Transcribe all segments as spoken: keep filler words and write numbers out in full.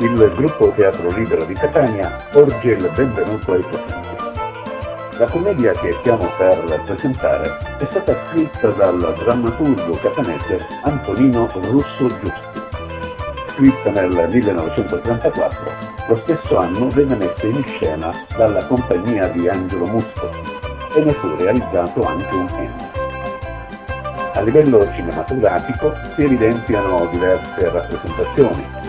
Il gruppo Teatro Libero di Catania porge il benvenuto ai presenti. La commedia che stiamo per presentare è stata scritta dal drammaturgo catanese Antonino Russo Giusti. Scritta nel millenovecentotrentaquattro, lo stesso anno venne messa in scena dalla compagnia di Angelo Musco e ne fu realizzato anche un film. A livello cinematografico si evidenziano diverse rappresentazioni.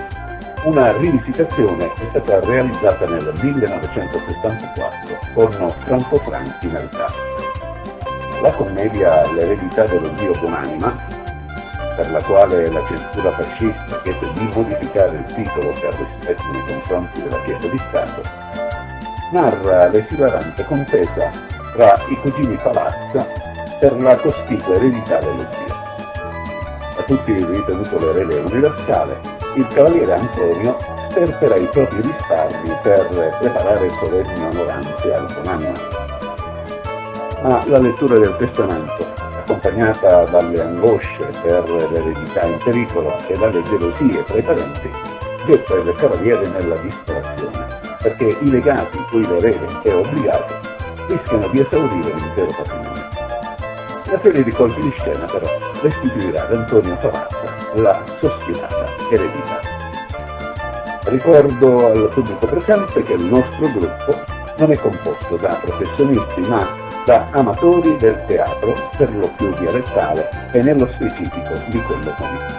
Una rivisitazione è stata realizzata nel millenovecentosettantaquattro con Franco Franchi nel cast. La commedia L'eredità dello zio Bonanima, per la quale la censura fascista chiese di modificare il titolo per rispetto nei confronti della Chiesa di Stato, narra l'esilarante contesa tra i cugini Palazza per la cospicua eredità dello zio. Da tutti ritenuto l'erede universale, il cavaliere Antonio sperpera i propri risparmi per preparare solenni onoranze al buonanima. Ma la lettura del testamento, accompagnata dalle angosce per l'eredità in pericolo e dalle gelosie tra i parenti, getta il cavaliere nella disperazione, perché i legati cui l'erede è obbligato rischiano di esaurire l'intero patrimonio. La serie di colpi di scena, però, restituirà ad Antonio Palazza la sospirata eredità. Ricordo al pubblico presente che il nostro gruppo non è composto da professionisti, ma da amatori del teatro, per lo più dialettale e nello specifico di quello comico.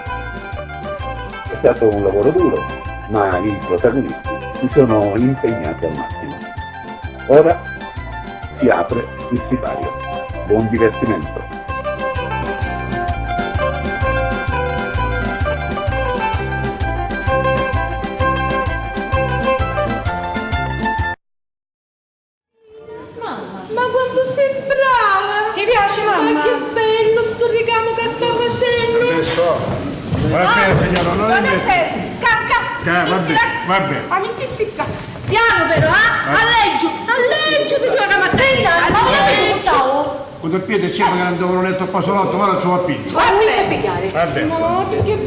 È stato un lavoro duro, ma i protagonisti si sono impegnati al massimo. Ora si apre il sipario. Buon divertimento! Mamma, ma quantu si brava! Ti piaci, mamma? Ma che bellu stu ricamu ca sta facennu! Che so? Buonasera, signora, non è... Buonasera! Ca, ca, va bene, va bene. Ma mittissi ccà. Pianu però, ah! Alleggiu, alleggiu, ti dico una martellina! Ma vuoi che ti buttavo? Quando Pietro ci magari andava un letto a pasolotto, ora ci va a pizza. Ma vuoi sapere? Va bene. No, perché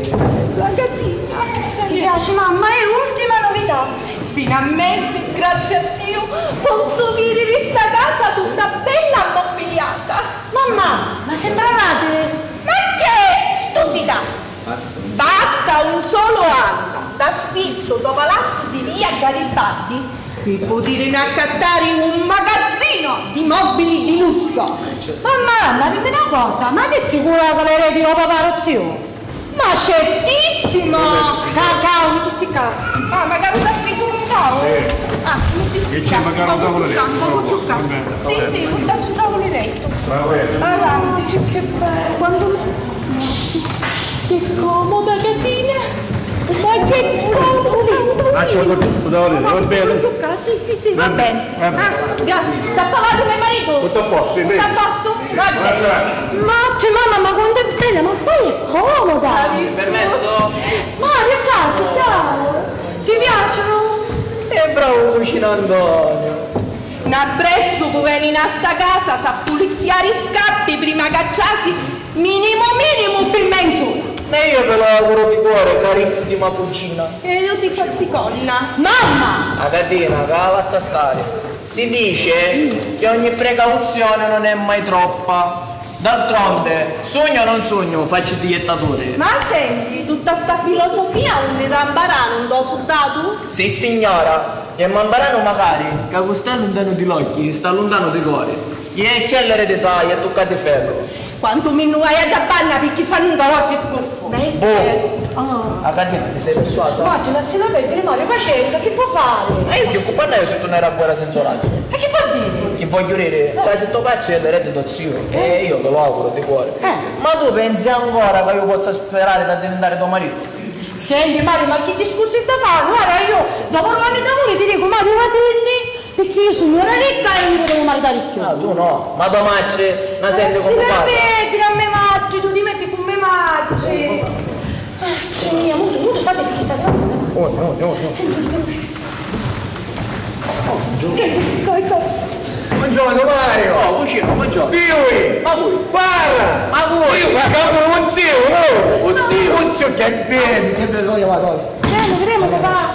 la gatina. Ti piace, mamma? È l'ultima novità. Finalmente, grazie a Dio, pozzu viriri sta casa tutta bella ammobiliata. Mamma, ma sembrarate... Ma che, stupida! Basta un solo anno d'affitto do palazzu di via Garibaldi pi putìrini accattari un magazzinu di mobili di lusso. Ma mamma, dimmi na cosa, ma si sicura ca l'eredi o papà o zio? Ma certissimo! Ca, ca, mittissi ccà. Ah, magari t'aspettu un tavolo? Sì. Ah, mittissi ccà. Che c'è, magari un tavolo? Ccà, un poco più ccà. Sì, sì, butta stu tavolo diretto. Va bene. Avanti, che bello. Quando... Che comoda, Catina! Ma che comoda! Ah, c'ho il tavolino, va bene? Più ccà, sì, sì, sì, va bene. Va bene. Ah, grazie. T'ha pagatu me marito? Tutto a posto, sì. Tutto a posto? Va bene. Ma c'è mamma, ma quanto è bella, ma poi è comoda! Permesso? Mario, ciao, ciao! Ti piacciono? È bravo cucina Antonio! N'addressu cu veni na sta casa s'ha puliziari i scappi prima ca trasi minimu minimu pi menz'ura. E io ve lo auguro di cuore, carissima cugina. E io ti fazzi conna. Mamma! A Catina, ca la lassa stari. Si dice che ogni precauzione non è mai troppa. D'altronde, sugnu o non sugnu, facci di jettaturi. Ma senti, tutta sta filosofia unni t'ha mparanu, ntô suddatu? Sissignora, e m'amparanu macari ca cu sta luntanu di l'occhi, sta luntanu di cori. E c'è l'eredità, e tuccati ferru. Quantu mi nnu vai a dda banna picchì sa nunca oggi scuffo. Boh! Ah. A Catina ti sei persuasa? Guarda, lassila perdiri, Mario, pacienza, chi vuoi fare? Ma io chi occupannu io si tu non era ancora senza Orazio? E chi vuol dire? Chi voglio dire? Ca si to patri è l'erede to zio, e io ve lo auguro di cuore. Eh. Ma tu pensi ancora ca io pozza sperari d'addivintari to maritu? Senti, Mario, ma chi discursi sta fannu? Ora io, dopo un anno d'amore, ti dico, Mario, vatinni, perché io sono una ricca e io mi devo maritare più. Ah, tu no, ma tua madre la senti come parla? Ma si la vedi a me madre, tu ti metti con me madre. Madre mia, mutu, mutu, state perché sta... Oh, no, no, no. Senti, senti. Senti, coi, coi. Buongiorno, Mario. Oh, cucina, buongiorno. Vivi! Ma voi? Guarda! Ma voi? Io, ma come un zio, no? Un zio? Un zio che bene, che bello, io vado. Bene, vedremo se va.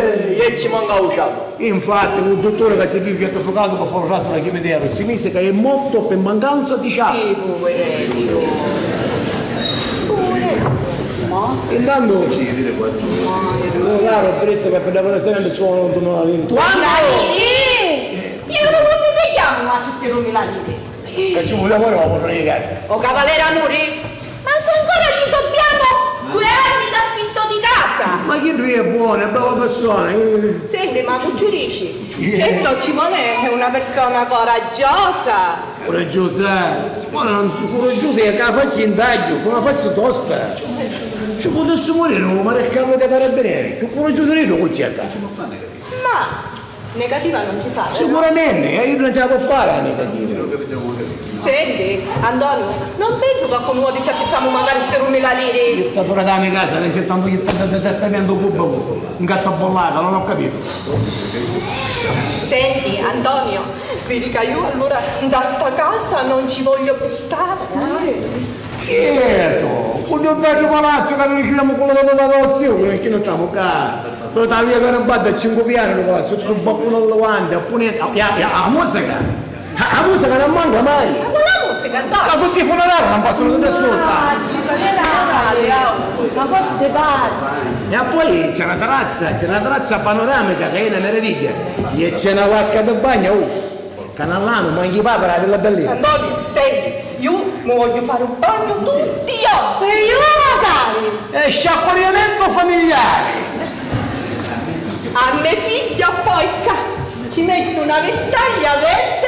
E ci manca u ciapu. Infatti, lu dutturi ca ti dicu chi è suffucatu ca fa lu trasfuru a cimiteru, ci misi ca è mortu pi mancanza di ciapu. Sì, puverettu. Puverettu. Ma? Intantu, lu caru, per essere che per la protestamento ci vuole un duemila lire. Quantu? Duemila lire? E ora non li pigliamo nuatri sti duemila lire? Ca ci vuliamu ora a padrona di casa. O cavaliere Amuri, ma se ancora gli dobbiamo due anni d'affitto di casa! Ma chiddu è buono, è brava persona, eh. Senti, ma cu ci dici? Certo, ci vuole una persona coraggiosa. Coraggiosa? Ora non so coraggiosa, è che la faccia in taglio, con la faccia tosta. Ci potesse morire un maresciallo dei carabinieri, più coraggioso di lui, con certa. Ma negativa non ci fa, vero? Sicuramente, e io non ce la può fare la negativa. Senti, Antonio, non penso che con nuoti ci appizzamu magari sti duemila lire. Dittatura della mia casa, non c'è tanto che tanto testamento pubblico, un gatto bollato, non ho capito. Senti, Antonio, vedi che io allora da sta casa non ci voglio più stare. Quieto! Cu lu beddu palazzu ca nni ricriamu cu la donna da l'oziu, perché non stiamo qua? Però da via Garibaldi a cinque piani lu palazzu, tutto sul balcone a levante, a punente, a, a, a, a musica! A, a musica non manca mai! Ma quale musica, Antonio? Ca tutti i funerali non passano di nessuno! Ah, ci funerali, oh! Ma cosa ti pazzi? E poi c'è una terrazza, c'è una terrazza panoramica che è una meraviglia! E c'è una vasca di bagno, oh! Canallanu, mangi papera, la Villa Bellina. Antonio, senti, io mi voglio fare un bagno tutti io! E io magari! È sciacquariamento familiare! A me figlia poi ca ci metto una vestaglia verde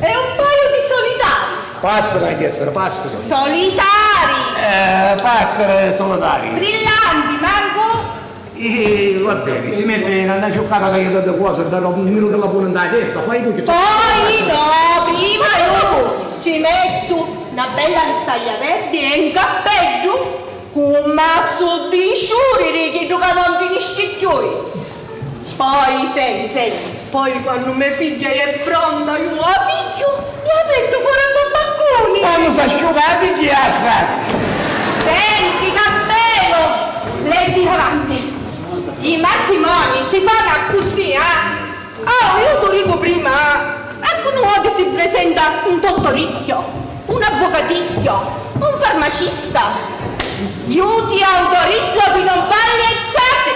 e un paio di solitari! Passera, che essere, passera! Solitari! Eh, passera, solitari! Brillanti, manco! E va bene, ci metti una, una ciuccata di, di, di cosa, da un minuto la pone in testa, fai tu che... Poi no, prima io ci metto una bella vestaglia verde e un cappello con un mazzo di ciuri di chiddu che non finisce più. Poi, senti, senti, poi quando me figlia è pronta, io la pigghiu e la mettu fora dâ baccuni! Quannu s'asciuga, la pigghi e la trasi! Senti, Campelu, lenti davanti! I matrimoni si fannu accussì, eh! Oh, io t'u dicu prima, eh! E cu nuoti si presenta un tottoricchio, un avvocaticchio, un farmacista. Io ti autorizzo di non farli e trasi!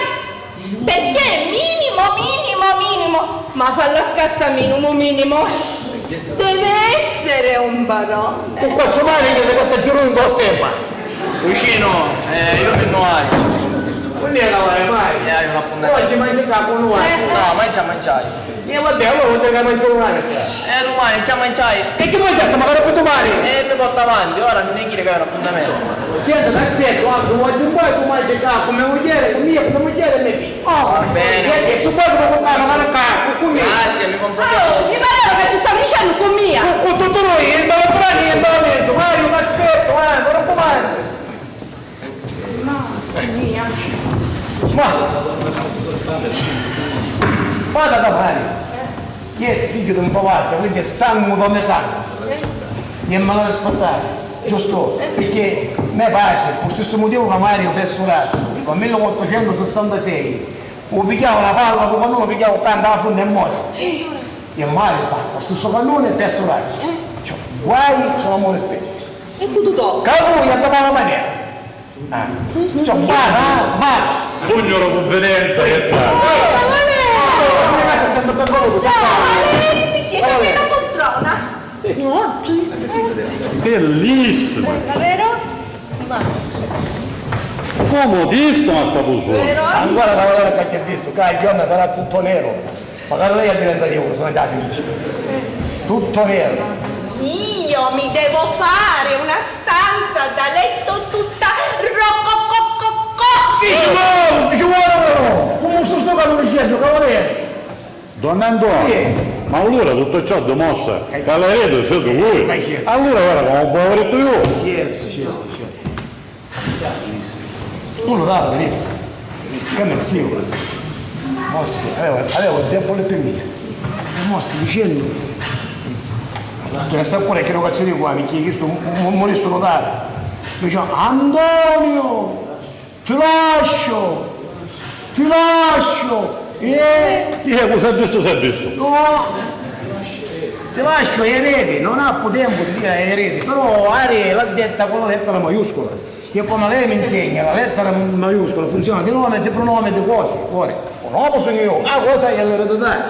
Perché minimo, minimo, minimo, ma falla scassa minimo, minimo, deve essere un barone. Cu quattru mani che ti porta a girare un po' stempa. Vicino, eh, io mi muoio. Non è la mare, mai. Eh, hai un appuntamento. Oggi mangi capo, no? Eh, no, mangia, mangiai. E vabbè, allora vuol dire che mangi domani. Eh, domani già mangiai. E che mangiaste magari per domani? E mi porta avanti, ora non è dire che è un appuntamento. Senti, aspetta, guarda, tu mangi un po' e tu mangi qua, come mugliere, con mia, come mugliere e me figli. Oh, va bene. E, e su poi come con calma, guarda qua, con mia. Grazie, mi confondo. Oh, mi pareva che ci stavi dicendo con mia. Con, con tutto noi, e andava a fare, e andava dentro, vai, non aspetto, vai, non raccomando. Ma, fata da mari, chi è figghiu di un palazzo, quindi è sangue come sangue, e me l'ha rispettato, giusto? Perché me piace, per lo stesso motivo che Mario per surazzo, nel millequattrucentosettantasei, u pigghiava la palla, quando lo pigghiava, andava a fondo e mosse. E Mario, per lo stesso cannone, per surazzo. Cioè, guai, sono amore e spetto. E cu tu tocca? Ca vui a dà la manera. Ah. Ciò, va, va, va. Sugnu la cunfidenza che fa. Ora, Valeria! Ora, sempre ben voluto, sempre. Valeria, si siede nella poltrona. Bellissima. Davvero? Ma comodissima sta poltrona. Vero? Ancora da vedere qualche visto, qua il giorno sarà tutto nero. Magari lei addiventa di oro, se no già finisce. Tutto nero. Io mi devo fare una stanza da letto tutta rococococò. Figliuolo, figliuolo! Come sto sto cavolo dicendo, cavaliere? Don Antonio, ma allora tutto ciò dimostra che l'erede siete voi. Allora era come un povero io. Certo, certo, certo. Uno dava benissimo, che mi zio, mossi, aveva, aveva un debole per me, e mossi dicendo, tu ne sai pure che lo cazzo di qua, perché questo morì solo dare, mi dice, Antonio, ti lascio, ti lascio, Eh, eh, cu s'ha vistu, s'ha vistu. No, ti lasciu ai eredi, non appu tempu di diri ai eredi, però Ari l'ha detta con la lettera maiuscola. E come lei mi insegna, la lettera maiuscola funziona di nome, di pronome, di cose. Ora, un uomo sono io, ah, cosa è l'eredità?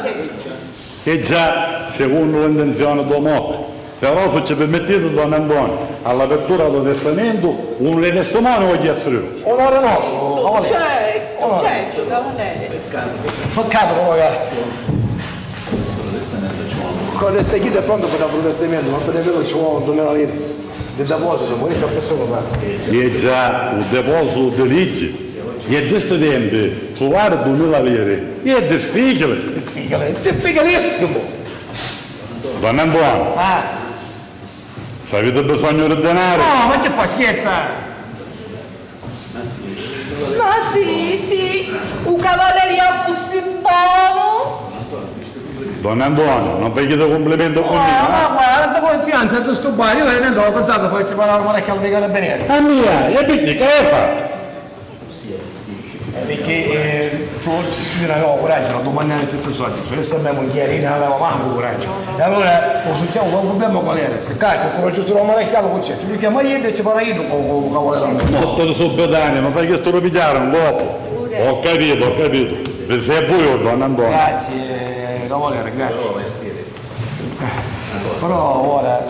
E già, secondo l'intenzione d'uomo, però, se ci permettete, don Antoni, all'apertura del testamento, un testimone voglio essere io. Onore nostro, onore. Certo, onore. Certo, cavaliere. Peccato, come che. Con le stecchite è pronto per il protestamento, ma per quello ci vuole duemila lire. Di deposito, ma io sto pensando, ma. E già, un deposito di legge. E di sti tempi, truvare duemila lire è difficile. Difficile, difficilissimo. Don Antoni. Ah. Se avete bisogno di denaro. No, ma che fa, scherza? Ma sì, sì, u cavalieri a pussi bonu. Don Antoni, non vi chiedo complimenti con me, eh? Ma guarda, non si può, anzi, tu sto bar, io veramente ho pensato di farci parlare con la chiave dei carabinieri. A mia, e perché, che hai fatto? Eh, perché, eh, ci vuole, ci vuole, no, coraggio, non domandare ci sta soldi, cioè, se abbiamo un chiarino, non avevamo manco coraggio. E allora, lo sentiamo, ma il problema qual era? Se cacchio, però ci sono un marchiato con c'è, ci chiama io e ci parla io con, con, con, con. Morto di sobbetania, ma fai che sto pigliare un colpo. Ho capito, ho capito. Se è voi, don Antonio. Grazie, cavaliere, grazie. Però ora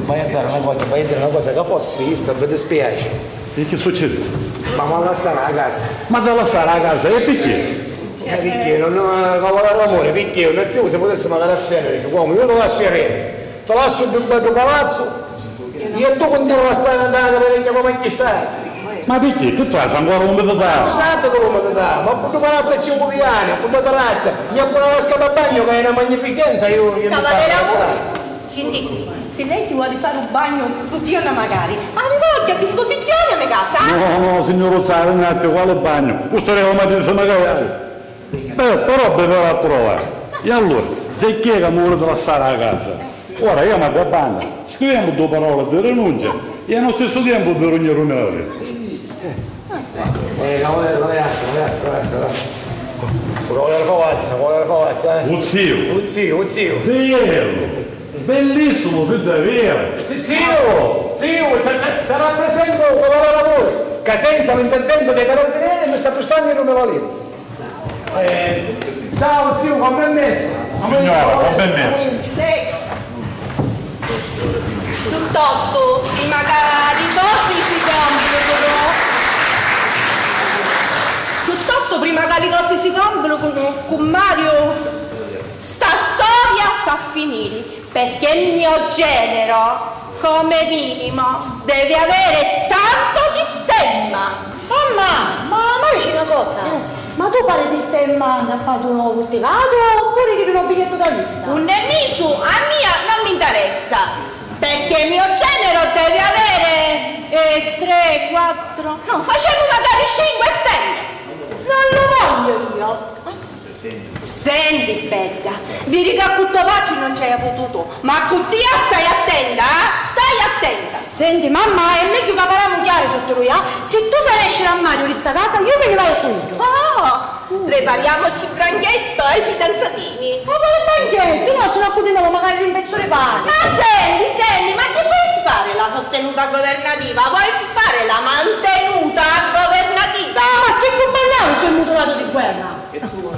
vai a dare una cosa, vai a dire una cosa che forse io sto, vi dispiace. E che succede? Ma mi ha lasciato la casa. Ma ti ha lasciato la casa? E perché? Eh, perché non, non, non, amore, perché non si potesse magari a fare, perché come, io lo lascio a Rene, ti lascio il bello palazzo, io tu continui a stare andare a vedere come chi sta. Ma perché? Che trasa ancora un bello palazzo? Esatto, come ti dà, ma pure palazzo a cinque piani, pure terrazza, io pure la vasca da bagno che è una magnificenza, io, io mi sto. Cavaliere amore, sentì, se lei si vuole fare un bagno così, magari, arrivo oggi a disposizione a me casa. No, no, signor Rosario, grazie, quale bagno? Ustaremo a mattina magari. Beh, però beverà a trovare. E allora, se chi è che mi volete lasciare a casa? Ora io mi abbando, scriviamo due parole di rinuncia e allo stesso tempo per ogni riunione. Eh, cavaliere, cavaliere, cavaliere, cavaliere. Cavaliere Favazza, cavaliere Favazza, eh. Un zio. Un zio, un zio. Bello, bellissimo, che davvero. Zio, zio, ci, ci, ci rappresento come lavori. Che senza l'intervento dei carabinieri mi sta prestando il numero lì. Eh, ciao zio, con permesso. Signora, con permesso. Piuttostu, prima ca li cosi si complicanu, piuttostu, prima ca li cosi si complicanu, cummaru, sta storia s'ha finiri. Perché mio genero, come minimo, deve avere tanto di stemma. Mamma, ma, ma dici una cosa? Eh. Ma tu pari di stemma ncappatu un putticatu oppure chiddu un bigliettu da visita? Unn'è misu, a mia non mi interessa. Perché mio genero deve avere, eh, tre, quattro, no, facemu magari cinque stemme. Non lo voglio io. Senti, bedda, viri ca cu to patri non ci hai pututu, ma cu tia stai attenta, eh? Stai attenta! Senti, mamma, è megghiu ca paramu chiari tutti dui, eh? Si tu fai nesciri a Mario di sta casa, io mi ni vaiu cu iddu. Oh! Prepariamoci il banchetto ai fidanzatini. Ma quale banchetto? Noi ci raccontiamo magari un pezzo di pane. Ma senti, senti, ma chi vuoi fare la sostenuta governativa? Vuoi fare la mantenuta governativa? Ma che compagnato sei muturato di guerra?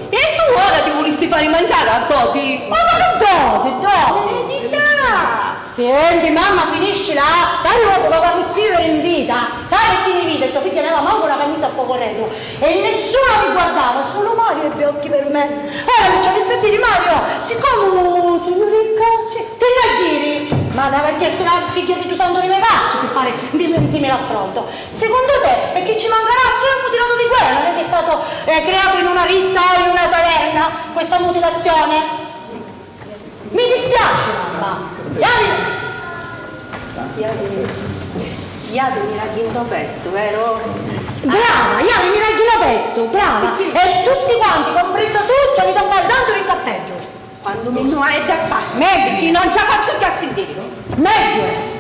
E tu ora ti vulissi fari manciari a doti? Ma quali doti, doti? Eredità! Senti, mamma, finiscila! T'arricordu ca quannu zio era in vita, sai chi mi vide? To figghiu non aveva mancu una camisa a pocu arretu e nessuno mi guardava, solo Mario ebbe occhi per me. Ora chi ci avissi a diri, Mario, siccome sugnu ricca, ti n'hai ghiri! Ma non aveva chiesto una figlia di Giusanto di me patri per fare un simile affronto. Secondo te, perché ci mancherà, solo un mutilato di guerra non è che è stato, eh, creato in una rissa o in una taverna questa mutilazione? Mi dispiace, mamma. Iari, iari, iari mi ragghi nto pettu, vero? Brava, iari mi ragghi nto pettu, brava. E tutti quanti, compresa tu, ci avete a fare tanto di cappello. Quantu mi nnu hai da parri, megghiu, chi non ci a fazzu cchiù a sintiri. Megghiu!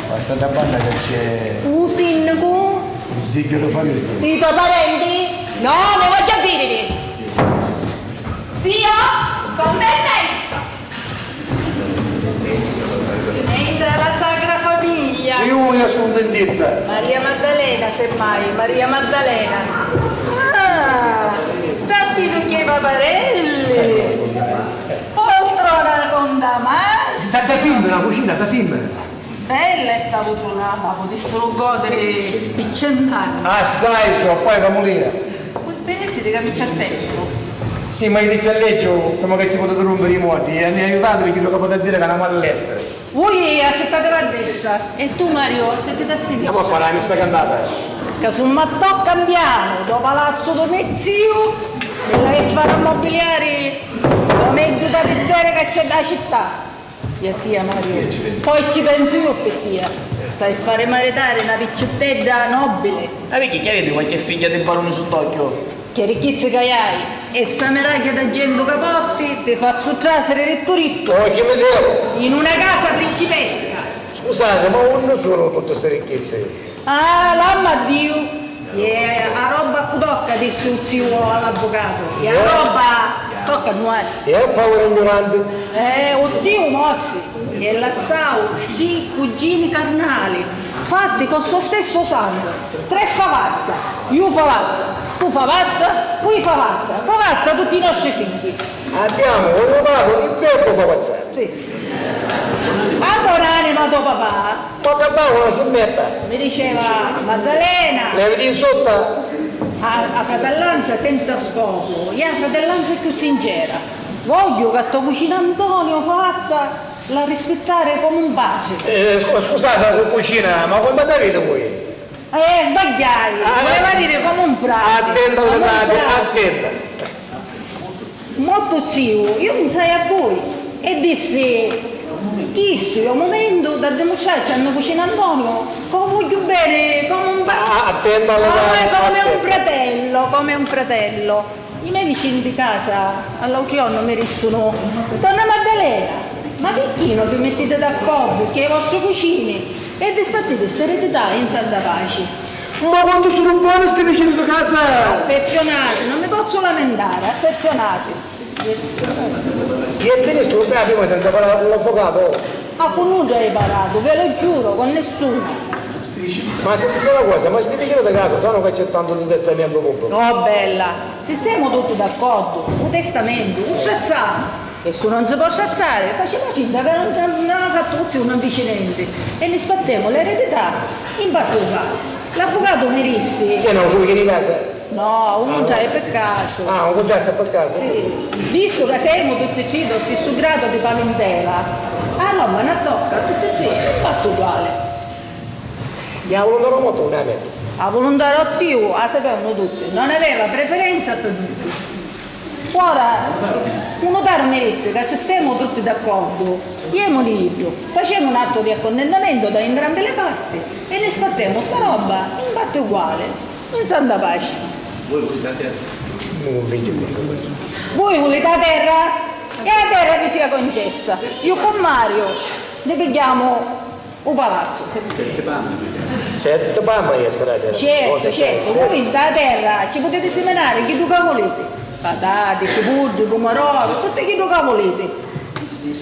Passati a banna ca c'è u sinnicu. U zìgghiu di famigghia. I to parenti? No, non voglio vidiri. Zio, con me festa. Entra la sacra famiglia. Sì, una scuntentizza. Maria Maddalena, semmai, Maria Maddalena. Ah, t'abbitu chi paparelli. Poltrona con damasco. Sta, sta fimma, la cucina, sta fimma. Bella è sta cucina, ma putissero godere pi cent'anni. Assai, sto, poi camulina. Poi permettiti che mi ci affesso. Sì, ma io dico a legge, come che ci potete rompere i modi, e mi aiutate perché non potete dire che andiamo all'estero. Voi assettate la destra e tu, Mario, assettati a sinistra. Andiamo a fare la messa cantata. Casumma tocca andiamo do palazzo do me zio e l'hai a fare ammobiliare lo meglio tappezziere che c'è da città. E a tia, Mario, poi ci penso io per tia. T'hai a fare maritare una picciuttedda nobile. Ma perché chi avete qualche figlia di barone sott'occhio? Che ricchizzi ca hai, e sta miraglia da gentu capotti ti fazzu trasiri rittu rittu. Oh, chi mi devo? In una casa principesca. Scusate, ma unni sono tutte ste ricchezze? Ah, l'amma a Diu! E a roba cu tocca, dissi u ziu all'avvucatu. E a roba tocca a nuatri. E a povera ignorante? Eh, u ziu mossi e lassau tri cugini carnali, fatti co sto stesso sangue. Tre favazza, iu favazza, tu favazza, pui favazza, favazza tutti i nostri figli. Abbiamo un rubato il verbo favazzare. Sì. Allora, anima do papà. Tocca a fare una summetta. Mi diceva Maddalena. Leviti in sotto. A, a fratellanza senza scopo è la fratellanza più sincera. Voglio che to cucino Antonio Favazza la rispettare come un padre. Eh, scu-, scusate, cu-, cucina, ma quantu avete voi? Eh, sbagliai. Ah, voleva dire come un frate. Attenta alle date, attenta. Mo to ziu, iu pinsai a voi e dissi, chistu è u mumentu d'addimustrarci a me cucinu Antonio ca u vogghiu beni comu un pa-, ah, attenta alle date, comu un fratello, comu un fratello. I me vicini di casa all'autru jornu mi dissunu, donna Maddalena, ma picchì non vi mettite d'accordu chi i vostri cucini e vi spattiti st'eredità in santa paci? Ma quantu sono buoni sti vicini di casa! Affezionati, non mi pozzu lamentare, affezionati. E finistu la prima senza parlare con l'avvocato? Ma con nulla hai parlato, ve lo giuro, con nessuno. Ma sentite una cosa, ma sti vicini di casa sanno che c'è tanto di testamento pubblico? Oh bella, si siamo tutti d'accordo, un testamento, un sciazzato. E su non si può sciazzare, faceva finta che non, non aveva fatto così, non dice niente. E ne sbattiamo l'eredità in particolare. L'avvocato mi disse. Che no, solo che di casa? No, un contratto per caso. Ah, un contratto per caso? Sì. Visto che siamo tutti e tre dello stesso grado di parentela, a Roma non tocca a tutti e tre, è fatto uguale. E a volontà non molto, non è vero? A volontà dello zio, la sapevano tutti, non aveva preferenza per nulla. Ora, u nutaru mi dissi ca si semu tutti d'accordu, jemu di iddu, facemu un atto di accontentamentu da entrambi le parti e ni spattemu sta robba in parti uguali, in santa paci. Voi vuliti a terra? Voi vuliti a terra? E a terra vi sia concessa. Iu cu Mariu ni pigghiamu u palazzu. Sette palmi, sette palmi è stata. Certo, certo, voi nta terra ci putiti siminari chiddu ca vuliti, patati, cipuddi, pumidori, tuttu chiddu ca vuliti.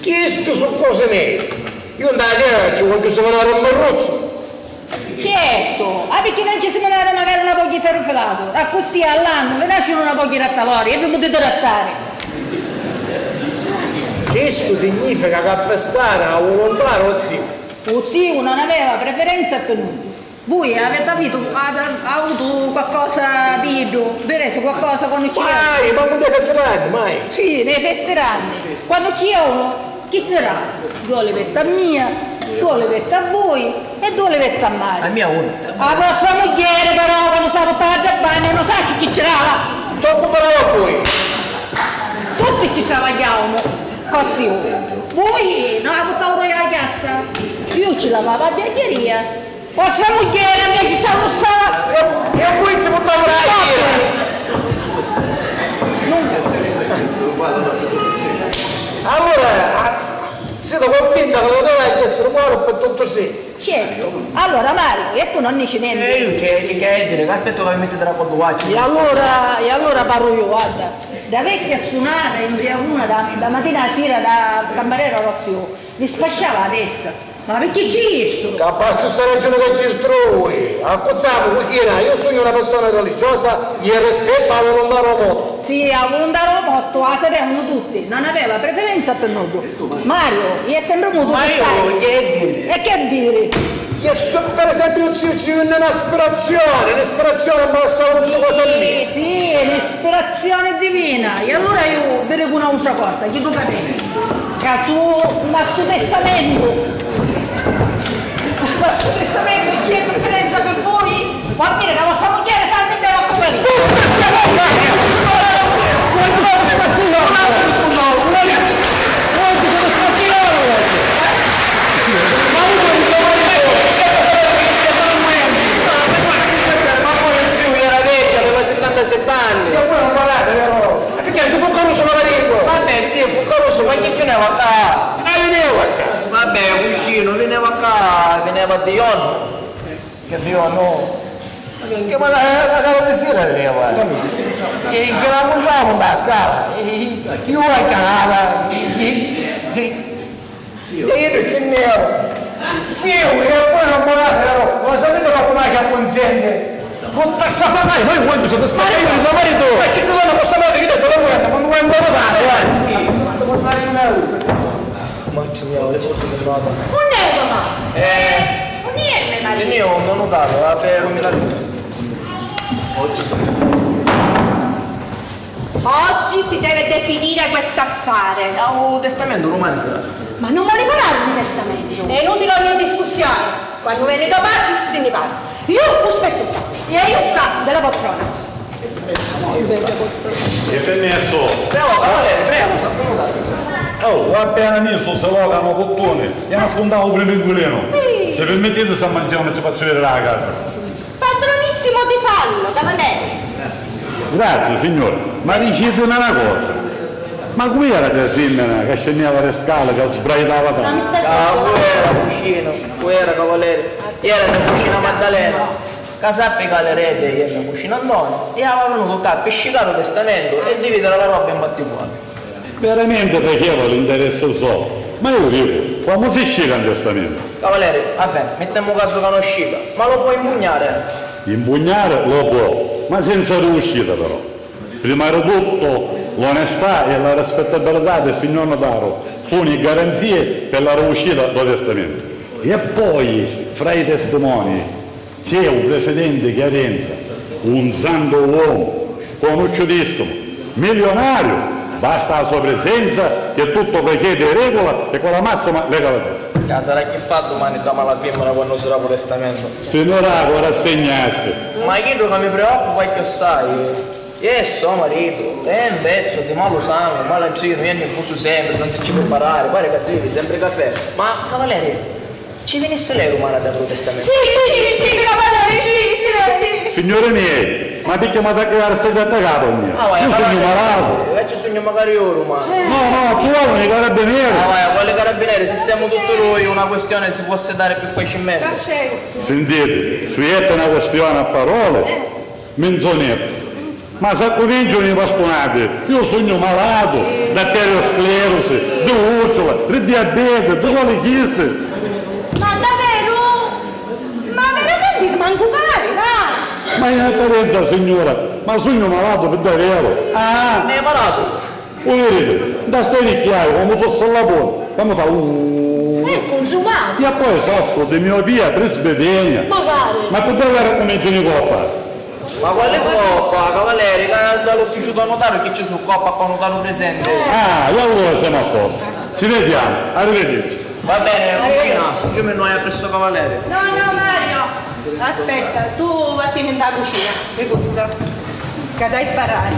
Chisti su cosi mei, iu nta terra ci vogghiu siminari un marruzzu. Certo, ah, picchì non ci siminari magari una pochi ferru filatu, accussì all'annu vi nascinu una pochi rattalori e vi putiti rattari. Chistu significa ca pi stari a vuluntari o ziu. U ziu non aveva preferenza pi nuddu. Vui aviti avutu, avutu qualcosa di iddu, vi resi qualcosa quannu ci... Mai, mancu nta festi ranni, mai. Sì, nei festi ranni. Quannu ci ionu, chi dirà? Dui olivetti a mia, dui olivetti a vui e dui olivetti a Mari. A mia una. A vostra mugghieri però, quannu s'ha purtata a bagnu, non sacciu chi ci dava. Soccu bravo a vui. Tutti ci travagghiaunu, co ziu. Vui non la purtau voi a chiazza? Iu ci lavava a biancheria. Vostra mugghieri inveci ci allussava. E, e vui ci purtava la gira. Allora, a, Siti cunvinta ca lu taliu havi a essiri buonu pi tutti tri? Certu. Allura, Mariu, e tu non dici nenti? E iu che, che, che hai a diri? Ca aspettu ca mi mittiti d'accordu vuatri. E allura, e allura parru iu, guarda. Da vecchia stunata e imbriacuna da, da matina a sira da cammarera Orazio, mi spasciava la testa. Ma picchì ci istu? Ca basta sta ragiuni ca ci istrui. Accuzzamu, cucina, iu sugnu una persona religiosa e rispettu a vuluntà dô mottu. Sì, a vuluntà dô mottu a sapevanu tutti, non aveva preferenza per nuddu. Mario, è sempre muto. Ma io che dire? E che dire? Che su, per esempio, ci, ci venne un'ispirazione, l'ispirazione mi lascia tutto cosa lì. Sì, sì, l'ispirazione divina. E allora io vi dico un'altra cosa, chi tu capisci? Ca su, ma stu testamentu, ma stu testamentu chi è preferenza per voi? Vuol dire ca vostra mugghieri s'ha a diri a comu è. Ma poi il zio era vecchio, aveva settantasette anni. E voi non parlate, vero? E picchì ci fu carusu, ma maritu? Vabbè, sì, fu carusu, ma chi fineva ccà? Ah, vineva ccà. Vabbè, cuscinu, vineva ccà, vineva di giornu. Che di giornu? Che ma la, la cara di sera vineva. E che la mangiavamo da scala. E io a calava. E io che ne ero? Sì, e poi non parlate, vero? Lo sapete qualcuno che acconsente? Tutta sta famiglia, ma io voglio soddisfare io, mio marito. Ma chi si dona posso andare che detto la guerra, quando vuoi andare a fare? Unni è mamà? Eh, unni è me marito? Sì, io non ho dato, la fe non mi la dico. Oggi si deve definire questo affare. Ah, u testamentu dumani sira. Ma non voli parrari di testamentu? È inutile ogni discussione. Quannu veni to patri si nni parra. Iu u spettu ccà. E iu ccà, de la poltrona. E permesso? Prego, cavaliere, prego, s'accomodassi. Oh, va bene, misu, se loca no puttuni. Ianu sfuntau u primu inquilinu. Sì. Se permettiti, sta mansioni ci facciu vediri la casa. Padronissimo di fallo, cavaliere. Grazie, signore. Ma dicitemi una cosa. Ma cu era ca fimmina ca scenniava le scale, ca sbraitava tanto? Ma mi stai sentendo? Ah, cu era, cuscinu, cu era, cavaliere? Era me cucina Maddalena. Ca sappi ca l'erede è me cucina Antoni e aveva venuto ccà pi scicari u testamentu e dividiri la roba in particulari. Veramenti faceva l'interessi so, ma iu dicu, comu si scica un testamentu? Cavalieri, va beni, mittemmu casu ca non scica, ma lo può impugnari? Impugnari lo può, ma senza riuscita però. Prima di tutto, l'onestà e la rispettabilità del signor notaru sono i garanzie per la riuscita del testamento. E poi, fra i testimoni, C'è u presidenti Chiarenza, un santu omu, conosciutissimu, milionariu, basta a so presenza che tutto procede in regola e con la massima legalità. Ca sarà chi fa dumani dda mala fimmina quannu si dapu u testamento? Finirà cu rassegnassi. Ma chiddu ca mi preoccupa cchiossai è so maritu, è un pezzu di malu sangu, malantrinu, è nervusu sempri, non si ci pò parrari, pari ca si vivi sempri cafè. Ma, cavaleri, Ci vinissi lei dumani a dari lu testamento? Sì, sì, sì, sì, cavalieri, sì, sì, sì. Signuri miei, ma picchì m'hatu a criari sta certa capa mia? Ah, vai, io sugnu malatu. E ci sugnu macari io dumani. No, no, ci volunu i carabinieri. Ah, vai, quali carabinieri? Si semu tutti dui, una questione si può sedari più facilmente. Sintiti, si è una questione a parole, Minzunettu. Ma s'accumincianu i vastunati, iu sugnu malatu d'arteriosclerusi, di ùcciula, di diabeti, di colichisti. Ma daveru? Ma veramenti mancu pari, va! Ma in apparenza, signura, ma sugnu malatu pi daveru. Ah! È malatu? U viditi, nta sto nicchiari, comu fussi un lapuni, comu fa uuh. È cunzumatu. E poi soffru di miopia presbitegna. Magari. Ma pi daveru accumincianu i coppa? Ma quali coppa, cavaleri? Ca da l'ufficiu dô nutaru chi ci su coppa pô nutaru prisenti. Ah, e allura semu a postu. Ci vediamo, arrivederci. Va bene, cucina, io mi nnoiu appressu ô cavaleri. No, no, Mario, aspetta, tu vattini nta cucina, mi custa, ca t'hai parrari.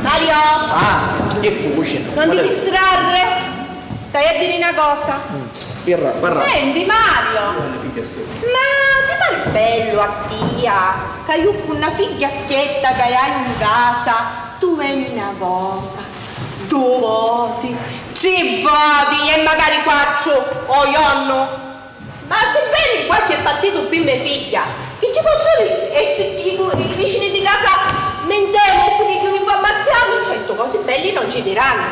Mario! Ah, chi fu, cucina? Non ti distrarre, t'hai a diri na cosa. Parrà, parrà. Senti, Mario, ma ti pari bellu a tia ca iu cu na figghia schietta ca haiu in casa tu veni na vota, du voti, Tri voti e macari quattru ô jornu. Ma si veni qualchi partitu pi me figghia, chi ci pozzu diri? E si i, i vicini di casa mi ntenu e si pigghiu un'informazioni, certu cosi belli non ci dirannu.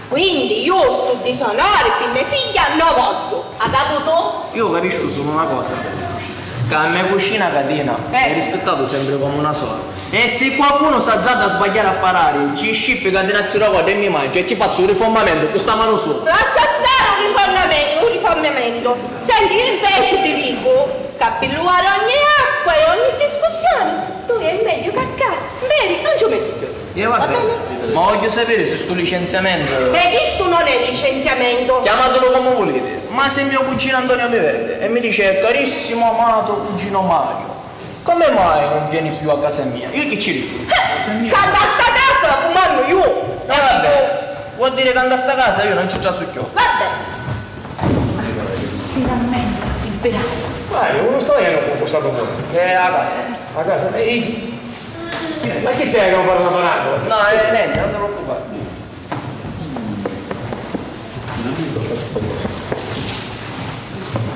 Quindi iu stu disonori pi me figghia no vogghiu, ha caputu? Iu capiscu sulu na cosa, ca a me cucina Catina Eh. è rispettatu sempri comu na sora. E si qualcunu s'azzarda a sbagghiari a parari, ci scippica dinanzi la codda e mi mangiu e ci fazzu u riformamentu cu sta manu sula. Lassa stari u riforname-, u riformamentu. Senti, iu inveci ti dicu ca pi luari ogni acqua e ogni discussioni, tu è megghiu ca ccà, veri, non ci u mettu più. E va Va bene. bene? Ma vogghiu sapiri si stu licenziamentu E chistu non è licenziamento. Chiamatulu comu vuliti, ma si mio cuginu Antonio mi vedi e mi dici: "Carissimo amato cugino Mario, come mai non vieni più a casa mia?" Io chi ci dicu? Eh, ca nta sta casa la cumannu iu! E vabbè, vuol dire ca nta sta casa io non ci trasu chiù. Vabbè. Finalmente ti liberai. Mario, uno sta venendo con questa domanda. Eh, a casa. A casa? E Ma chi c'è che non parla parlando? No, eh, niente, non ti preoccupare.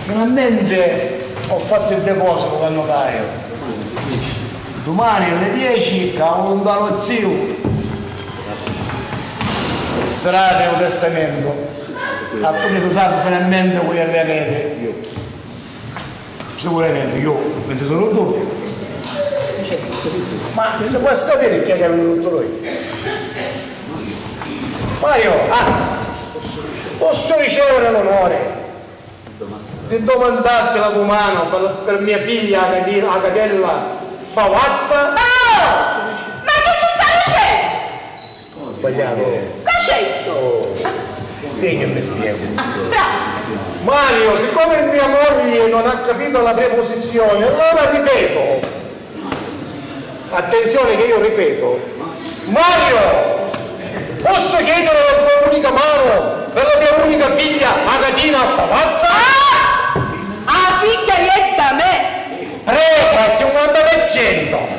Finalmente ho fatto il deposito dal notaio. Domani alle dieci cavolo un dalo zio. Strada e un testamento. Appena si sa finalmente voi alle rete. Sicuramente io non ci sono dubbi. Ma si può sapere chi è che ha venuto lui? Mario, ah, posso ricevere l'onore di domandarte la tua mano per, per mia figlia Cati-, Acatella Favazza? Oh! Ma chi ci sta dicennu? Sbagliato. Così! Oh, vedi che mi spiego. Ah, bravo! Mario, siccome mia moglie non ha capito la preposizione, allora ripeto. Attenzione che io ripeto. Mario, posso chiedere la tua unica mano per la mia unica figlia Agatina Favazza? Ah! A figghia ietta me! Prego, al cinquanta per cento!